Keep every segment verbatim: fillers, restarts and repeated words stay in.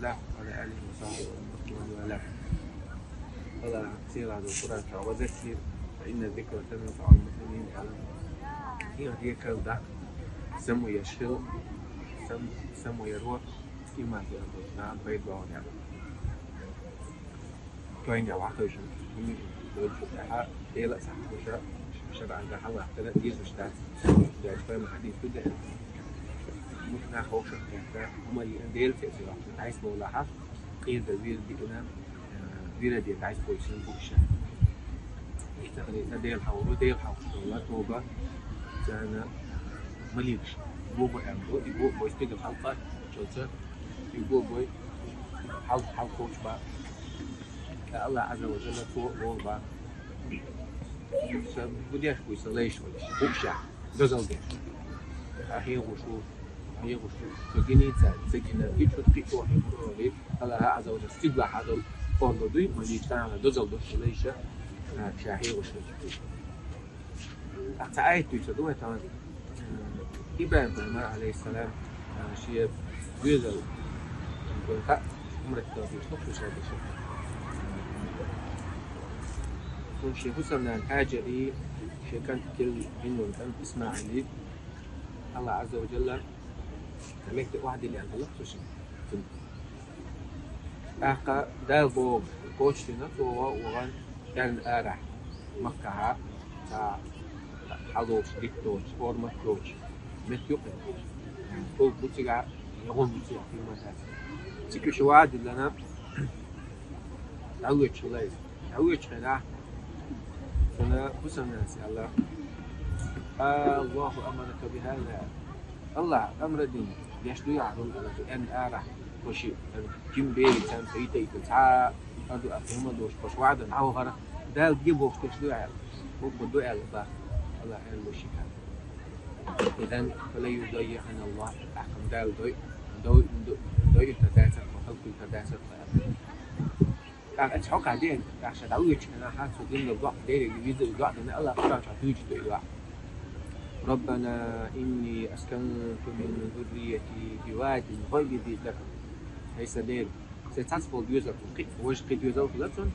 وعلى آله وصحبه ومن والاه. Аллахӏа сийлахь долча Къуръан чу: «وذكر فإن الذكرى تنفع المؤمنين», аьлла. Хьехар де, кхайкадаккха, самаяр хила, сам-, самаяро иман тӀера долча наха пайда боагӀа аьлла. Тойнехьа вахийтина, хӀинца долча тӀехьа Дела а цхьа хӀама шарӀан тӀа хьаллаттар дезаш дац. Дерриг пайхамара хьадис ду деза. Муьлхха нах вовшах кхетта, амма Дела тӀера ца йоаккхаш, дӀайса бовлахь, къиза вир биъна, э, вира де дӀайса бовлаш бу уж. Иштта хилийта Дела хьалхара, Дела хьалхашка тоба, царна маликаш бо-бо аьнна бу, и бо-бой стигал хьалкхаччалца, и бо-бой хьал-, хьалкхочу ба. Аллахӏ Ӏазза ва Джалла цо а волу ба. Сан гу деш вуй, сан лайш вуй, хӀуъа ша, дозалла деш. Ахьа хьехош ву, хьехош ву, ца гиний цара, ца гина, кхин а чу, кхин а чу хьехош ву, Аллахӏа Ӏазза ва Джалла стигалахь хьадолу орла дуй, ма дийца тахана дозалла долуш лайша, а, ша хьехош хилча. Ткъа цхьа аят дуьйцур ду вай тахана. ИбрахӀим-пайхамар, Ӏалайхиссалам, шен доьзал, хаьа, Ӏумрат дала дийшина, кху шадерш. Цунна шен хӀусамнана Хьаджари, шен кӀант тилла гӀин волу кӀант ИсмаӀили, Аллахӏ Ӏазза ва Джалла, Мекка тӀе охьадилла аьлла хилла цу шен. ТӀаккха Дала боху, кхочушдина цо ван а вахана, эрна арахь, Маккахьа, цхьа хьалолуш дика доцуш, ормат доцуш, меттиг юкъа. Кхул бу цигахь, ягӀун бу цигахь, хӀумма дац. Цига уьш ван а диллина, дӀавоьдуш хилла иза. ДӀавоьдучу хенахь, цуьнан хӀусамнанас аьлла: «Аллаху амарака бихаза». Аллахӏа амр дина, деш дуй ахьа хӀума аьлла, цу эрна арахь, кхуши, жима бер царна тӀе йита-йита, цхьа а ду а хӀума долуш, кхуш ван а дина, дӀавахара, Дала де бохуш деш дуй ахьа аьлла. ХӀума ду аьлла бах, Аллахӏа аьлла бу шига. Изан, фала юдаййиӀанна Аллахӏ, тӀаккха Дала дой, дой, дой, дойуьйтур дацара тхо, хӀаллаквуьйтур дацара тхо аьлла. ТӀаккха аса хьокхахь деана, тӀаккха ша дӀавоьдучу хенахь, цо дина долу доӀа, Деле виза и доӀа дина, Аллахӏа Къуръан чохь дуьйцуш ду и доӀа: «Раббана инни асканту мин зурриятти би вадин гӀайри зи заръин». Хьай сан Дела, сайн цхьацца болу доьзал, кхин, важа кхин доьзал хилла цунна,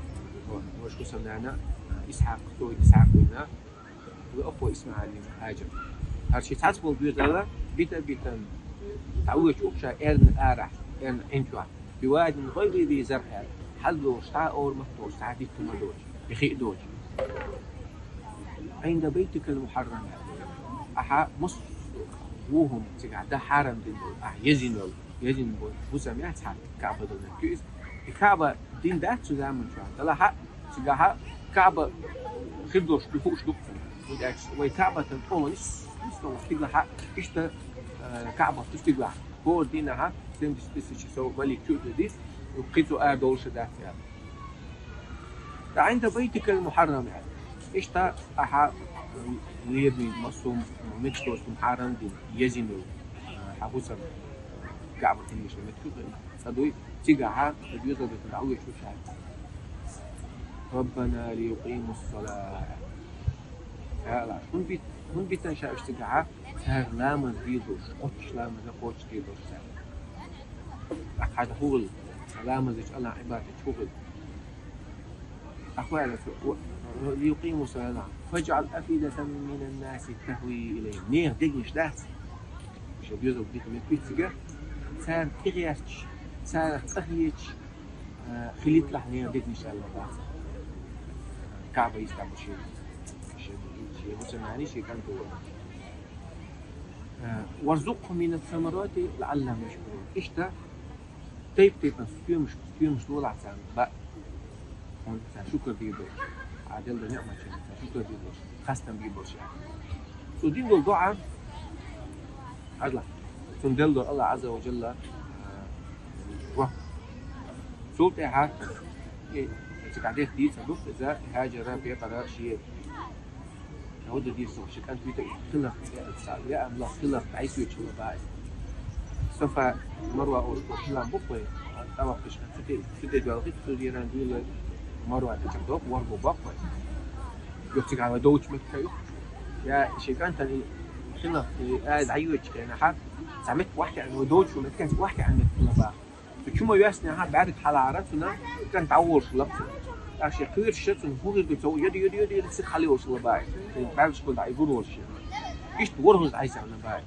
важа хӀусамнана, Исхьакъ, цо Исхьакъ вина, вай охьа ИсмаӀил вина, Хьаджар. ХӀара шен цхьацца болу доьзал бита а битина, дӀавоьдуш ву ша эрна арахь, эрна Ӏин чохь. «Би вадин гӀайри зи заръин», хьал долуш, цхьа а ормат доцуш, цхьа а дика хӀума доцуш, и хи а доцуш. «ГӀинда байтикал мухьаррам», ахьа массо а вон хӀума цигахь дан хьарам дина долу, ахьа езйина йолу, езйина болу хӀусам яц хьан, КаӀба долу меттиг ю иза. И КаӀба дина дац цу заман чохь, делахь а, цигахь а КаӀба хир долуш ду хууш ду-кх цунна. ХӀунда аьлча вай КаӀбатан тӀом нис, нис долу стигалахь а, иштта, э, КаӀба ду стигалахь. ХӀора дийнахь а семьдесят тысяч часов малик чу а дуьдий, кхин цо арадовлуш а дац аьлла. «ГӀинда байтикал мухьаррам», аьлла. Иштта ахьа лернийн массо а меттиг хӀума хьарам дина, езйина йолу, э, хьан хӀусам, КаӀба хилийчу меттиг ю, цӀа дуй, цигахь а, сан доьзал битина дӀавоьдуш ву ша. «Раббана лиюкъимус-салата». Ша ала, хӀунда бит-, хӀунда битина ша уьш цигахь а? Цара ламаз дийр долуш, кхоччуш ламаз кхоччуш дийр долуш цара. ТӀаккха хьажа хӀун хилла? Ламаз дича Аллахӏан Ӏибадат дича хӀун хилла? ТӀаккха аьлла цо: «Ва-, ва-, лиюкъимус-салата, фаджӀал афидатан минан-наси тахви илайхӀим». Нехан дегнаш дац, ша доьзал битина меттиг ю цига, царна тӀегӀерташ, царах къахеташ, а, хилийталахь нехан дегнаш аьлла бац. КаӀба йистехь бу шен, шен, шен хӀусамнанний, шен кӀант а волуш. А, «варзукъхӀум минас-самарати лаӀаллахӀум яшкурун». Иштта тайп-тайпана стоьмаш, стоьмаш лолахь царна, баа, хьуна царна шукар дийр долуш, хьан делла ниӀматашна царна шукар дийр долуш, хастам бийр болуш аьлла. Цо дина долу доӀа, хьажалахь, цунна делла долу Аллахӏ Ӏазза ва Джалла, а, жоп. Цул тӀаьхьа, и, цигахь дехка дийца ду иза, Хьаджара, пекъара, шен ХӀун дан деза со, ши кӀант витар, хиларх, лаам лах, хиларх дӀайсоьчу хила баьа. Сафа, Марва олуш болу хилам бу-кх вай, тӀаваккхаш, цу тӀе, цу тӀе доьлхуьйту, цу деран дуьйла Марва тӀе чекхдоккху, ворхӀ бу боккху вай. Юха цигахь вай довчу меттиг ю. Я ши кӀантана и хиларх, и ай дӀайоьдучу хенахь, цхьа меттиг охьатаьӀна, вай довчу меттиган охьатаьӀна меттиг хила баьа. Чу ма йоьссинехьа бӀарг хьалара цунна, кӀан дӀаволуш лапсу. Аша кхоьруш ша цунна хӀун хир ду ца, йода, йода, йода, йода, цига хьалайолуш лаьа. БӀаьргашкахула дӀа и гур волуш. Иштта ворхӀалгӀа дӀайсарна баьа.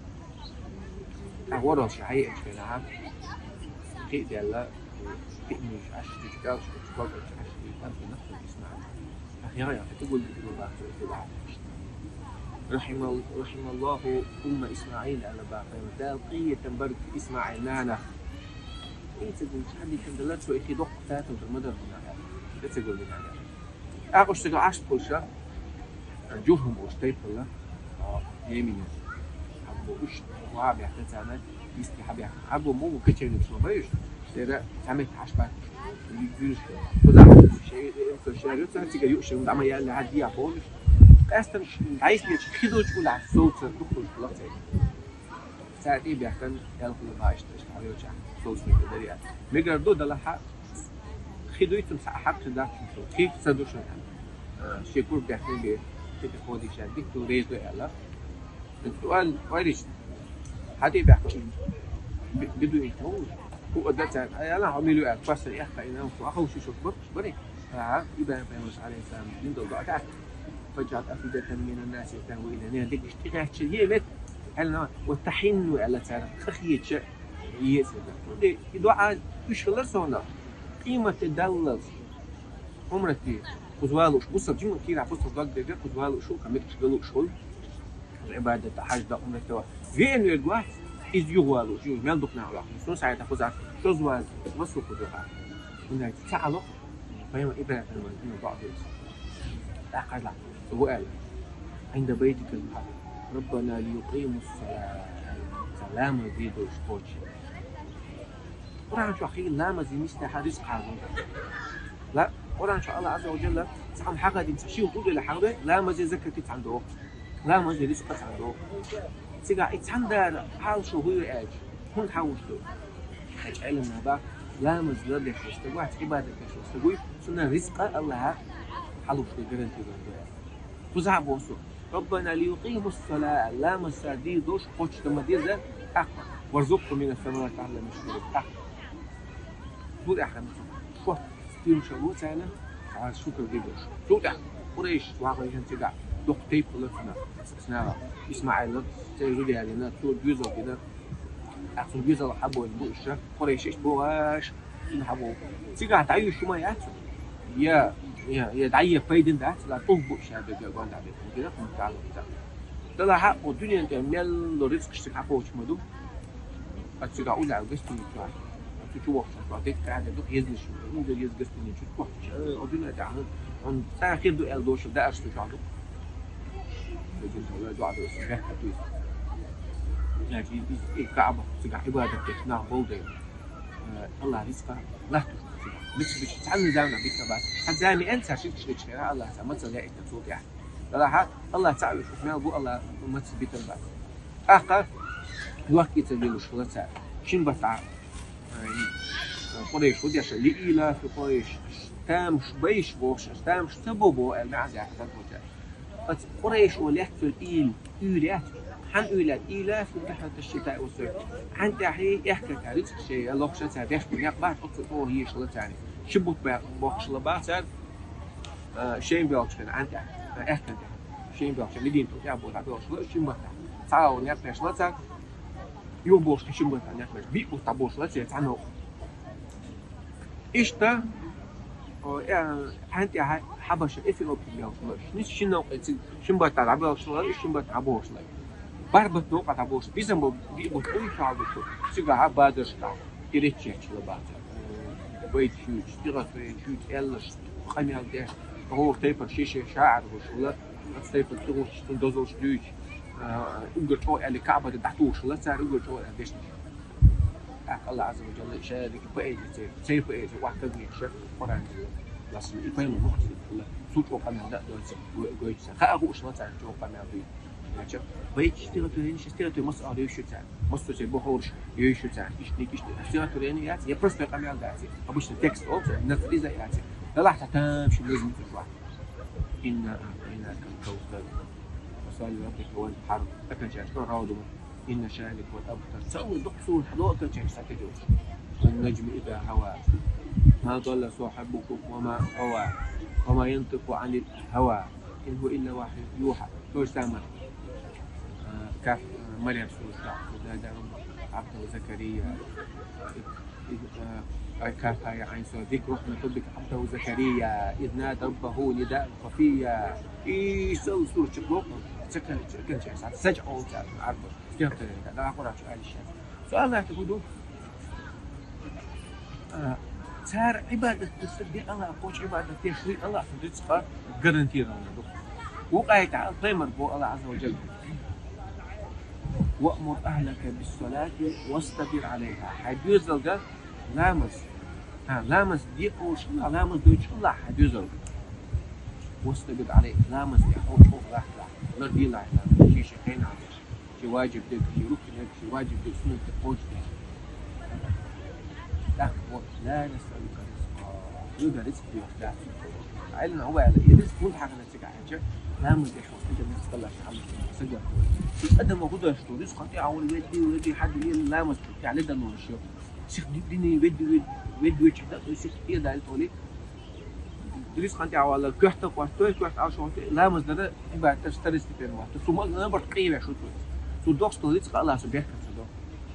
ТӀаккха ворхӀалгӀа ша хьаеача хенахьа, кхиъ даьлла, кхиъ муьйш Ӏаш, чу кӀалш, чу кӀалш Ӏаш, и тӀам хӀинца Исмаил. Ахьа яхьа тӀе гулдина бац цо, и тӀе бац. رحم، رحم الله أم إسماعيل аьлла баха, Дала къинхетам барг Исмаил нанах. И ца гулча хьадийтина дала цо, и хи доккха татам дар ма дар хӀуна аьлла. И ца гулдина аьлла. ТӀаккха уьш цига Ӏаш болуша, Журхьум олуш тайпа хилла, а, Йемене. Хьабо уьш ваха баьхна царна, йисте хьабаьхна. Хьабо мугӀу кочевникаш ма бай уьш, церан цхьа метта хьаш бац. Юьрш, кхузахь, шайн, шайн, шайн, царна цига юуш, дӀа ма яьлла, хьан дехьа бохуш. Къаьстина ш-, дӀайсинчу хи долчу улахь совцар дукхалуш хилла церан. Цара тӀе а баьхкина, ялхалла ма иштта, иштта хьан йолчохь, совцар дари а. Мегар ду далахьа, хи дуьйцу цхьа хьакъ дац цунна. Хи ца ду шуна аьлла. Шен кура баьхкина бен, хи тӀе кховдийша, дика ду, реза ду аьлла. Ойла, ойла иштта. Хьан тӀе баьхкина? Би-, би ду иштта. ХӀун а дан цара, аьлла, хьо мила ю аьлла, пассар эккха, и нам, хьо ховшуш баркуш барий? ХӀа, ИбрахӀим пайхамарс, Ӏалайхиссалам, дина долу доӀа дац. فاجعل أفئدة من الناس تهوي إليهم. Дегаш тӀехьаьчча, е мет, аьлла, وتحن аьлла цара, къахетча, еза. ХӀунда и доӀа уьш хилар суна, къематде даллалц. Ӏумрате кхуза валуш, бусалба жима кийра бусалба дог дерг кхуза валуш ву, кху меттигаш галуш ву. Ӏибадат, хьаж дан, Ӏумрат дан. Веана верг вац, иза юха валуш, юха мел дукха нах ваьхна. Цунна схьайта кхузахь, шозза ваза, васу кхуза ваха. ХӀунда аьлча ца Ӏало, пайхамар ИбрахӀим пайхамар дина доӀа дийца. ТӀаккха хьажал, цо хӀун аьлла: عند بيتك الحرام، ربنا ليقيموا الصلاة. Ламаз дийр долуш кхочуш. Къуръан чохь хилла ламазе мистехьа ризкъ хьажа. Ла, Къуръан чохь АллахӀ Азза ва Джалла цхьана хьагӀадина ца шил гулделла хьагӀе, ламазе закати цхьана доху. Ламазе ризкъа цхьана доху. Цигахь и цхьана дара хьал шу хӀуй аьлча, хӀунда хьан вуш ду? Хьаьча Ӏелам наха бах, ламаз лардеш стаг вац, Ӏибадат деш стаг вуй, цунна ризкъа АллахӀа хьалуш ду, гарантиза ду аьлла. Кхузахь боху со: ربنا ليقيموا الصلاة, ламаз цара дийр долуш кхочуш дан ма деза, тӀаккха, وارزقهم من الثمرات لعلهم يشكرون, тӀаккха. Цул тӀаьхьа шо стирмашалла царна, цара шукар дийр долуш. Цул тӀаьхьа Къурайш вахархьан цигахь доккха тайпа хилла цунах, цигахь ИсмаӀил, церан зуда ялийна, цо доьзал дина, тӀаккха цунна доьзал хьабойна бу уьш, Къурайш иштта бохуш, цунна хьабо. Цигахь дӀаюьйш хӀума яц, я, я, я дӀае пайдана дац, ла тӀулг бу ша бега гонда бега. Дина хӀума тӀала ца. Далахьа, о дуьнен тӀе мелло рицкъаш цига хьакхочуш ма ду. Ацу цигахь уллехь гостиница вац. Ацу чу воккхуш вац. Декка хьаьдда ду, езлаш ду. ХӀунда еза гостиница чу кхочуш? Э, о дуьнен тӀе хьан, хьан цӀа хир ду аьлла доша даарш ду чохь ду. Везин Дала дуьхьа ду, бехк хьан туьйсу. Значит, и, и, и КаӀба цигахь Ӏибадат деш нах болу дела. Э, АллахӀ рицкъа латтуш ду цигахь. Мицбиш цхьанна замана битта бац. Цхьа зама аьнна цара ширкаш дечу хенахь АллахӀа цхьа мацалла яийтина цул тӀаьхьа. Далахьа, АллахӀ цхьаъ веш, мел бу АллахӀ маца битар бац. ТӀаккха лохкица лелуш хила цара. Шин баттахь, э, Къурайш хӀу деша, لإيلاف قريش, тамаш байш бохуш, тамаш ца бо бо аьлла, маьӀза яхьа дан кхоча. Оцу Къурайшо лаьцна уьйр, уьйр яц. Хьан уьйр яц? إيلاف رحلة الشتاء والصيف. Хьан тӀаьхьа аьхката рицкъ шайн лохуша цара деш бу, некъ бац, оццул чӀогӀа езаш хила царна. Ши бутт баьккхина бохуш хила бац цара, а, шайн боьлхучу хенахь, Ӏан тӀехь, а, аьхкан тӀехь. Шайн боьлхучу Мединато тӀехь бохуш дӀабоьлхуш хила, шин баттахь. Цхьа а некъ беш хила цара, юха бохуш шин баттахь некъ беш. Биъ бутт дӀабоьлхуш хила церан цхьа новкъа. Иштта, о, э, Ӏан тӀехь Хьабаша, Эфиопия боьлхуш хила. Низ шин новкъа цига шин баттахь дӀабоьлхуш хила, шин баттахь дӀабоьлхуш хила. БархӀ баттахь новкъа дӀабоьлхуш. Бисам бо биъ бутт уй шал бутт. Цигахь бадаршкахь. И реччехь хила бац. Байт шуьйцу, стигалара шуьйцу, аьлларш, къамел деш, гӀора тайпана шен-шен шаӀар гуш хила, оцу тайпана тӀе гӀуттуш, цунна дозаллаш дуьйцуш, а, уггар чӀогӀа аьлла КаӀбаде дӀатухуш хила цара, уггар чӀогӀа аьлла дешнаш. ТӀаккха АллахӀ Ӏазза ва Джалла шадерг поэзи церан, церан поэзи охьатангийша Къуръан тӀера лаьцна. И пайхамар мухь хила, цо чӀогӀа къамел дан а доций, гой-, гойтуш цара. Хаа хууш хила цара чӀогӀа къамел дуй. Значит, байт стигалара, стигалара массо а йовш ю цара. Массо а церан бохурш йовш ю цара. Иштта, иштта. Стигалара яц, я простой къамел дац. Обычно текст олу, нацриза яц. Далахь цхьа тамашийна назму ца чохь. إنا أعطيناك الكوثر. فصل لربك وانحر. Окончание. Что, рауду. إن شانئك هو الأبتر. Ца ву дукха суна хьадо окончание, ца тедош. والنجم إذا هوى ما ضل صاحبكم وما غوى وما ينطق عن الهوى إن هو إلا وحي يوحى. То же самое. Э, كهف, э, مريم سورة كهف. إذ نادى ربه عبده زكريا. إذ, إذ, э, كهف يا عين صاد. ذكر رحمة ربك عبده زكريا إذ نادى ربه نداء خفيا. И сел сурчик ло, чекан, чекан чекан, сач он чекан, арбо. Стен тен, да, акура чу алиша. Суал на это буду. А, цар ибадат десте Аллах, коч ибадат дешли Аллах, рицкъа гарантированно. Ву къайта, Пайхамар бо Аллах азза ва жалла. وأمر أهلك بالصلاة واصطبر عليها. Хьай доьзалга ламаз. Ха, ламаз декъалуш хила, ламаз дойчу хила хьай доьзалга. واصطبر عليها. Ламаз де хьо чӀогӀа латталахь. Лардилахь ламаз. Ши-ши хенахь деш. Ши ваджиб дерг, ши рукн дерг, ши ваджиб дерг, суннат дерг, кхочу дерг. ТӀаккха боху: لا نسألك رزقا. Хьоьга рицкъ доьхуш дац. Айлна хьо ваьлла, и рицкъ хӀунда хьахана цига хьаьча? Ламаз деш ву, хӀунда рицкъ Аллах хьалла сага. Адамо хӀун деш ду? Рицкъ тӀе а вури, ведди, ведди, хьадди, ламаз тӀе а ледан луш ю. Сих ди-, дини ведди, ведди, ведди, ведди, сих тӀе дали толи. Рицкъан тӀехь валла, коьрта кхоьтту, коьрта алшо валла, ламаз дара, ибадаташ второстепенный вац. Цу ма-, набарт къийвеш ву цо. Цу дохсто рицкъа Аллах цу бехкар ца до.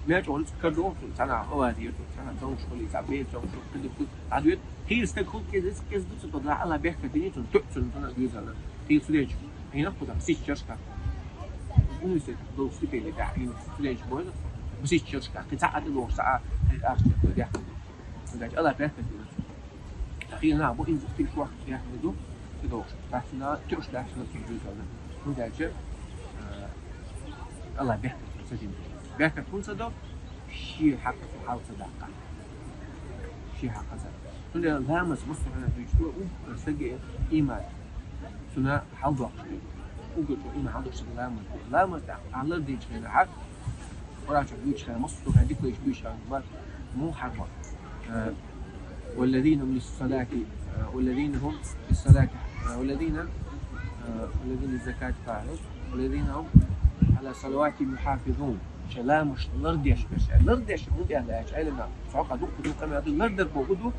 Мел чӀогӀа рицкъа карадо, цу цхьана авази ю, цу цхьана цомгуш хуьлий, цхьа бер цомгуш хуьлий, кхидур хуьлий. Хьан вет, хийла стаг хӀунда кӀеза рицкъа кӀеза ду цу, бадра Аллах бехкар дини цунна, тоьу цунна, цунна дуьйзарна. Хийла цу дечу. Хьина кхузахь сист чаршкахь. Университет долу стипенди тӀехь, хьина цу дечу бойла. Сист чаршкахь, кхин цхьа а тӀедогӀуш, цхьа а, кхин а аш тӀе, кхин дехкар. ХӀунда аьлча Аллах бехкар дина цунна. Хьийна нах бу, иза тилчвахь яхна ду, и дохуш. Баьхна, туьш даьхна цу жуьгтана. ХӀунда аьлча, а, Аллах бехкар ца дина. Бехкар хӀунда ца до? Шен хьакъ хьал ца даккха. Шен хьакъ ца. Цундела ламаз муслихьана дуьйцу, у, саги иман. Цуна хьал дохуш ду. Угар цо иман хьал дохуш ламаз ду. Ламаз тӀехь, Аллах дийчу хенахь, Къуръан чохь дуьйцуш хенахь, массо а дика вайша дуьйцуш хенахь, муха хьарма. Э, والذين هم للصلاة, э, والذين هم للصلاة, э, والذين, э, والذين للزكاة فاعلون, والذين هم على صلواتهم يحافظون. Шайн ламазаш лардеш берш. Лардеш хӀунда аьлла аьлча, Ӏелам нах, цхьа къа дукха дукха къамел ду, лардар боху ду,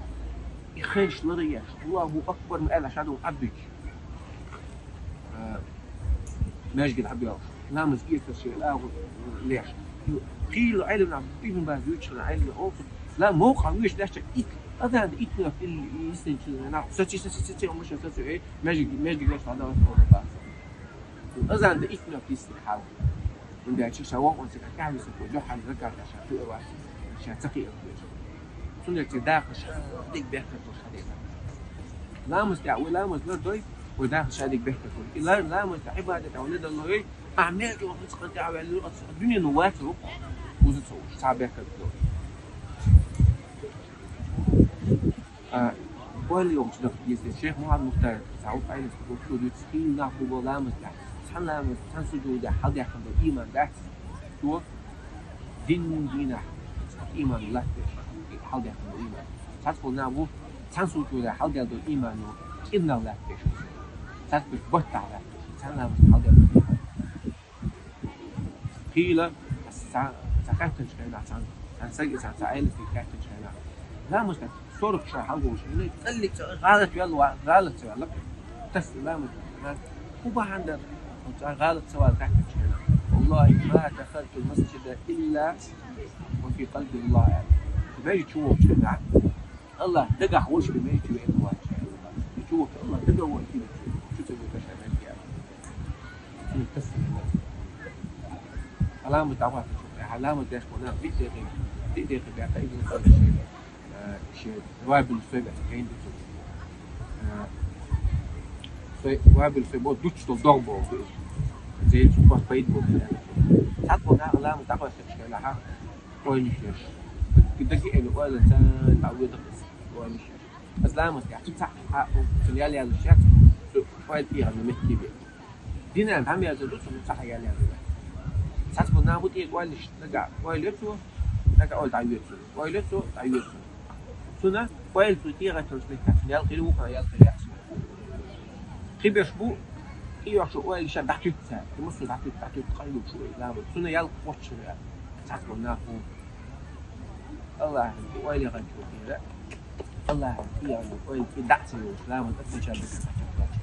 и хенаш лар еш. Аллаху акбар ма аьлла, шадолу Ӏабдуьйцуш. Э, маьждиган хьабоьлхуш. Ламаз эцар шен агӀор леш. Кхийла Ӏелам нах, Ибн Баз вуьйцуш хилла Ӏелам нах олу, ла мовкъахь вуьйш даьчча итт, азан дан итт минот йисинчу нах, саци, саци, саци, саци, э, маьждиг, маьждиг леш хьадалаш олу бах. Азан дан итт минот йисина хьал. ХӀунда аьлча ша воккханца тӀаьхьа висина, дуьххьара закат ша кхиар вац, ша ца кхиар вац. Цундела церан дахарш дика бехкар долуш хьадийна. Ламаз тӀехь, вай ламаз лардой, вай дахарш дика бехкар долуш. И ла-, ламаз тӀехь Ӏибадат тӀехь вай ледаллой, ахьа мел чӀогӀа рицкъан тӀехь ваьлла, оцу дуьнено вац ву, уза ца вуш, цхьа бехкар долуш. А, ойла йолчу даха деза, шайх Мухьаммад Мухтар, цхьа ву къайлаца гуттар а дуьйцу, хӀинца нах бу бо ламаз тӀехь. Цхьана ламаз, цхьана сужудехь хьалдаьккхина долу ийман дац. Цо дин дийнахь иман латтош, хьалдаьккхина долу ийман. Цхьацца болу нах бу, цхьана сужудехь хьалдаьлла долу иймано кӀирнах латтош. Цхьацца баттахь латтош, цхьана ламаз хьалдаьлла долу ийман. Хийла, цхьа, цхьа хаьттинчу хенахь, цхьа, цхьа сага, цхьа, цхьа Ӏеласе хаьттинчу хенахь. Ламаз тӀехь сорок шо хьалгуш, хӀинца цӀаллиг цӀа гӀалат ваьлла, гӀалат ца ваьлла. Тасса ламаз тӀехь. ХӀун бахьана дара, цӀа гӀалат ца вала хаьттинчу хенахь? والله ما دخلت المسجد إلا وفي قلبي الله. Бежа чу вогӀучу хенахь, Аллах дагахь волуш бен мегаш веана вац. И чу вахча Аллах дагахь волуш бен чу ца вахча мегаш. Цуьнан тасса. Аламат дӀавахча, аламат деш бу нах, диъ декъе, диъ декъе баьхка, иза шен, э, шен вабил сой баьхка, гайна ду цо. Э, сой, вабил сой бо, дуччу долу догӀу боху. Зейл цу кот пайда боху. Цхьацца бо нах аламат дӀавахча, шен лаха. Ойла еш. Даги эли ойла ца, дӀавоьдуш. Ойла еш. Ас ламаз яц, цхьа а, цуьнан ял яьллаш яц, цу ойла тӀера метте бе. Динан хӀама яьлла ду, цуьнан цхьа а ял яьлла. Цхьацца бу набу тӀе ойла еш, нагахь ойла ю цо, нагахь ойла дӀайоьду цо. Ойла ю цо, дӀайоьду цо. Цуьнан ойла цу тӀера тӀе метте, цуьнан ял хир ву, ял хир яц. Кхиберш бу, и йохуш ойла ша дӀатуьту цара. И муссо дӀатуьту, дӀатуьту, къайлуш вай ламаз. Цуьнан ял кхоччуш яц. Цхьацца бу набу. Аллахьа ойла гӀанчу хӀера. Аллахьа ойла, ойла, и дӀа ца йолуш, ламаз отвечать дакар хьача.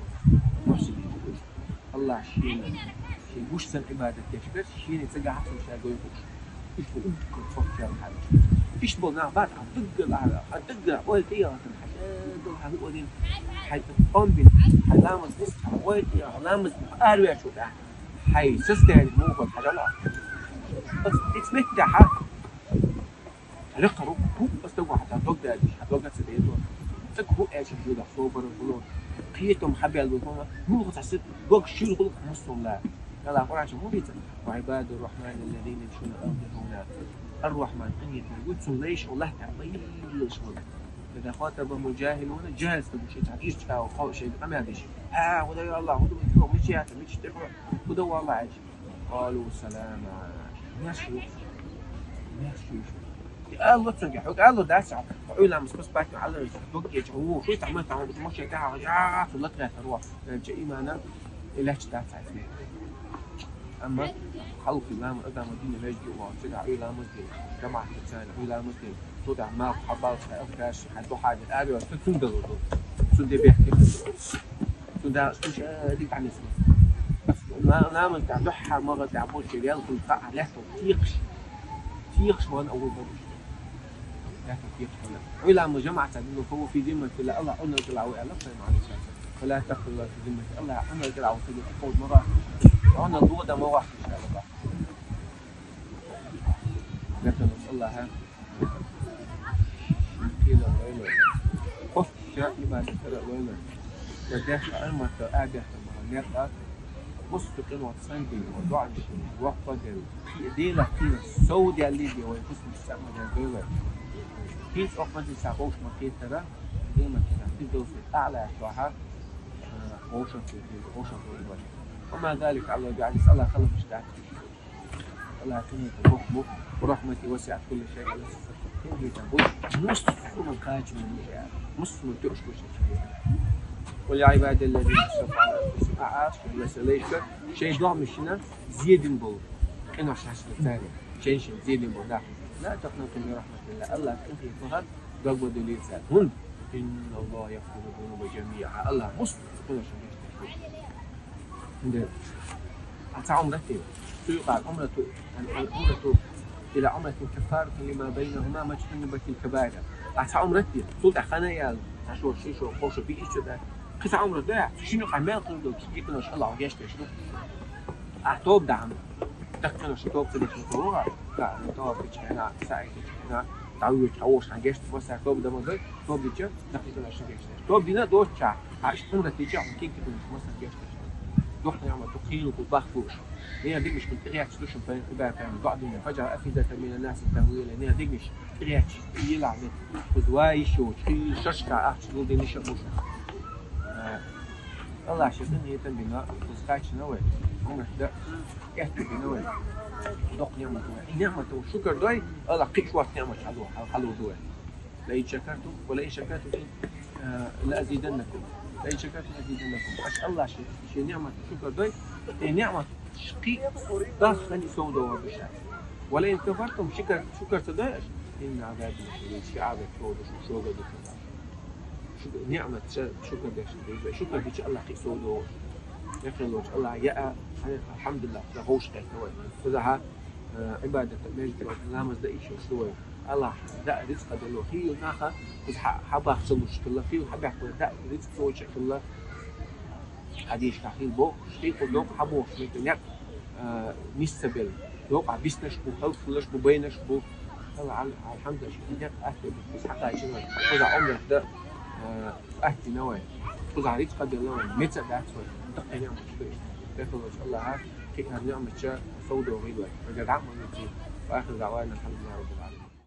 Мухсинин. Аллахьа шена, шен гуш санна Ӏибадат деш берш, шена ца гахьа ца ша гой гуш. Иштта уггар цхьаъ хьаьжча. Иштта болу нах бац, хьан даггара, хьан даггара ойла тӀе яхатан хьаьжча, даггара хьан хӀуъа дина, хьайн къам бина, хьайн ламаз дис, хьан ойла тӀе яхьа, ламаз араваьллачул тӀаьхьа. Хьайн состояние муха хьажа ла. Ас ицметтехьа. Рекхар ву, ас даг вахьа дог даьлча, хьан дог а ца дайта. Даг хӀу аьлча хьуьлахь собар а хуьлу. Кхетам хьабаьлла хӀума, муха цхьа сет дог шуьйра гӀуллакх муссула. Дала Къуръан чу хӀун дийца? وعباد الرحمن الذين يمشون على الأرض هونا. Ар-Рахьман къинхетам ву, цуьнан лайш Аллахь Дала баьллалаш ву. إذا خاطبهم الجاهلون, жаьхӀал стаг шу цхьа ирча кхаъ шайга къамел деш. ХӀа, хӀу дан Аллахь, хӀу дан чу, мича яц, мича тӀе хӀу, хӀу дан Аллахь аьлча. قالوا سلاما. Маьрша ву. Маьрша ву. И ала цуьнга, хьуьга ала дац хьа. Ӏуьйламас пас патна ала, дог геча, хӀу, шу тахман тахман, моча тахьа, я, цу латгӀа тарва. Ца имана, и лаьча дац хьа. Амма хьалхи ламаз, адам дина вежди ван, цигахь Ӏуьйламаз дина, жамаӀат царна Ӏуьйламаз дина, цу тӀехь малх хьабалц, хьай афгаш, хьай духьа дина, аьлла, цу цуьнан далур ду. Цуьнан де бехке. Цуьнан да, цуьнан ша дика хьанисма. Ла-, ламаз тӀехь дуьххьара магӀа тӀехь болчу ял хуьлу кхаъ лаьттал текхаш. Текхаш ван а ву бабуш. Лаьттал текхаш ван. Ӏуьйламаз жамаӀат дина, фа хӀува фи зимматиллахӀ, Аллахь Ӏуналла кӀелахь ву аьлла, пайхамар Ӏалайхи ссалам. Фала тахфур лахӀу фи зимматиллахӀ, Аллахь Ӏуналла кӀелахь ву стаг тховда ма вахь. Ӏуналла духьа дан ма вахь, иншааллахь. Дехар Аллахьа кхелар лойла. Хьо ша Ӏибадат дара лойла. Я дехар Ӏамат а дехар бахьа некъа. Муьлхха къинойх санна дина, доӀанаш дина, воккха а делла, кхе-, Делах кхийрар сов даьллий де вай хӀусамаш цхьаъ ма даьлла дойла. ХӀинца окху мажлисехь вовшах ма-кхетара, Дела ма-кхетара, Фирдовсул АӀла чохь, а, вовшах, вовшах вай. Ва ма залика Ӏала ЛлахӀи биӀазиз, Аллахь халамаш дац. Аллахь къинхетам боккха бу, ва рахьмати васиӀат кулла шай, Аллахь къинхетам бу, муьлхха кхача ма бу, муьлхха тоьуш бу шайн. Къул я Ӏибадаллазина асрафу Ӏала анфусихӀим, а, а, шайн дегӀмашна зен дина болу, къинош хьаьшна царна, шайн-шайн зен дина болу нах. Ла такънату мин рахьматиллахӀ, Аллахь къинхетамах дог ма дуьллийла царна. ХӀунда? ИнналлахӀа ягӀфиру ззунуба жамиӀа, Аллахь муьлхха къиношна гечдеш ву. ХӀунда? Ахь цхьа Ӏумрат де. Цу юкъахь Ӏумрату, ал-, ал-Ӏумрату ила Ӏумратин каффаратун лима байнахӀума мажтунибатил кабаир. Ахь цхьа Ӏумрат де. Цул тӀаьхьа хан а яьлла, цхьа шо, ши шо, кхо шо, биъ шо дац. Кхин цхьа Ӏумрат де ахь. Цу шинна юкъахь мел хир долу кхин къинош Аллахь гечдеш ду. Ахь тоба дахьа. Даккхина шу тоба ца деш ма ца вогӀа. Ца, тоба дичхьана, саӀи дичхьана, дӀавоьдучу хьан вовшахь гечдеш, массара тоба дан ма дой, тоба дича, даккхина шу гечдеш. Тоба дина доцучахь, хьан иштта Ӏумрат дича, хьан кхин кхин массара гечдеш. Доккха неӀмат ду, кхин хӀума бахка бууш. Нехан дегнаш кхин тӀегӀерташ ду шун, пайхамар, доӀа дина, фаджаӀал афидатан минан наси тахви илайхӀим. Нехан дегнаш тӀегӀерташ, йилахь де. Кхуза вай йиш йоцуш, кхин шашка ахча гулдина йиш а бу шуна. Аллахь шен къинхетам бина, кхуза кхаччина вай. Ӏумрат дан. Кхетта бина вай. Доккха неӀмат вай. И неӀмат вай шукар дой, Аллахь кхин шорта неӀмат хьало-, хьал-, хьалур ду вай. Лаин шакартум, ва лаин шакартум, а, лаазиданнакум. Лаин шакартум лаазиданнакум. Аша Аллахь шен, шен неӀмат шукар дой, и неӀмат кхин даха хан и сов догӀур ду ша. Ва лаин кафартум, шукар, шукар ца дой аша, инна Ӏазаби лашадид, шен Ӏазап чӀогӀа ду шу, шога ду шу. Шу неӀмат ша шукар деш ду, шукар дича Аллахь кхин сов догӀур. Яххьаллочу Аллахь яа, алхьамдулиллахӀ, ца ховш кхетта вай. Кхузахьа, э, Ӏибадат, между, ламаз дан иштта шу вай. Аллахь даа рицкъа дело. Хийла наха, кхуза хьа-, хьабахчалуш хилла, хийла хьабаьхкина даа рицкъа цоча хилла. Хьадийшка хийла бохуш, хийла кху доккха хьабохуш, метта некъ, э, нисса белла. Доккха биснаш бу, халкъалаш бу, байнаш бу. Алла, ал-, алхьамдулиллахӀ, ши декъ атта бу, кхуза хьакхачина вай. Кхуза Ӏумрат дан, э, Аттина вай. Кхузахь рицкъа делла вай, меца дац вай. Даккхий неӀмат ду. Дехаллачу Аллахьа кхин хӀара неӀмат ша сов догӀийла вай. Вайга дӀа а ма веций. Ва ахиру даӀвана алхьамдулиллахӀи раббил Ӏаламин.